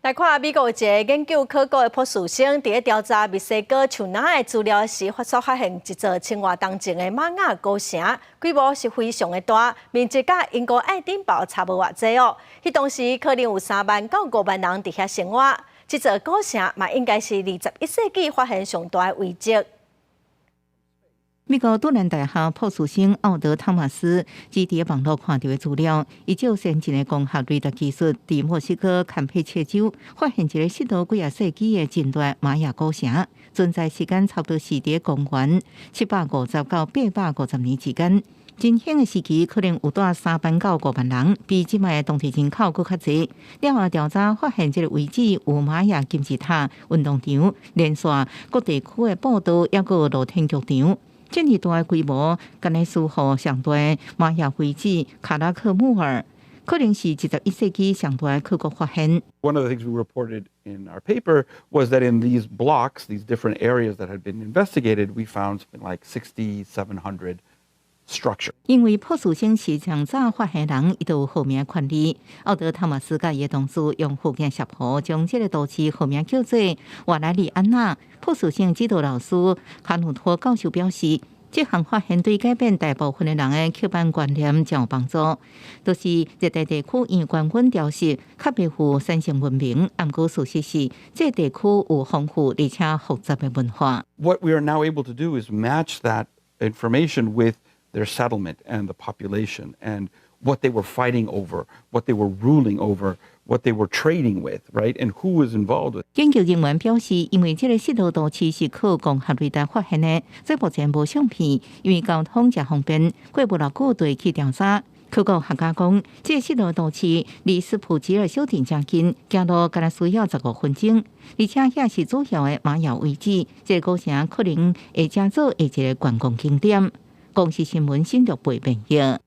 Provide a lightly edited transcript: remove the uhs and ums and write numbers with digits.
來看美國一个研究考古的博士生，佇咧調查墨西哥樹林的資料時，發現一座千外冬前的瑪雅古城，規模是非常的大，面積佮英國愛丁堡差無偌濟哦。彼當時可能有3萬到5萬人佇遐生活。這座古城嘛，應該是21世紀發現上大的遺跡。美國杜蘭大學博士生奧德湯馬斯佇網路看著的資料，伊借先進的光學雷達技術，佇墨西哥坎佩切州發現一个失落幾仔世紀的真大瑪雅古城，存在時間差不多是佇公元750到850年之間。真興的時期可能有蹛3萬到5萬人，比這擺的當地人口閣較濟。了後調查發現，這个遺址有瑪雅金字塔、運動場、連線各地區的步道，抑閣有露天劇場。這爾大的規模，敢若輸予上大的瑪雅遺址卡拉克穆爾，可能是21世紀上大的考古發現。 One of the things we reported in our paper was that in these blocks, these different areas that had been investigated, we found something like 6,700 structure. 因為博士生是上早發現人，伊就有號名權利。奧德湯馬斯佮伊的同事用福建攝符將這个都市號名叫做瓦萊里安娜。博士生指導老師卡努托教授表示，這項發現對改變大部分的人的刻板觀念誠有幫助。就是熱帶地區因為高溫潮濕，較袂赴產生文明。毋過事實是，這個地區有豐富而且複雜的文化。 What we are now able to do is match that information with their settlement and the population and what they were fighting over, what they were ruling over, what they were trading with, right? And who was involved with. 研究人員表示，因為這个失落都市是靠光學雷達發現的，所以目前無相片，因為交通誠方便，過無偌久就會去調查。考古學家講，這个失落都市離斯普吉爾小鎮誠近，行路干焦需要15分鐘，而且遐是主要的瑪雅遺址，這个古城可能會成做下一个觀光景點。公視新聞新竹編譯。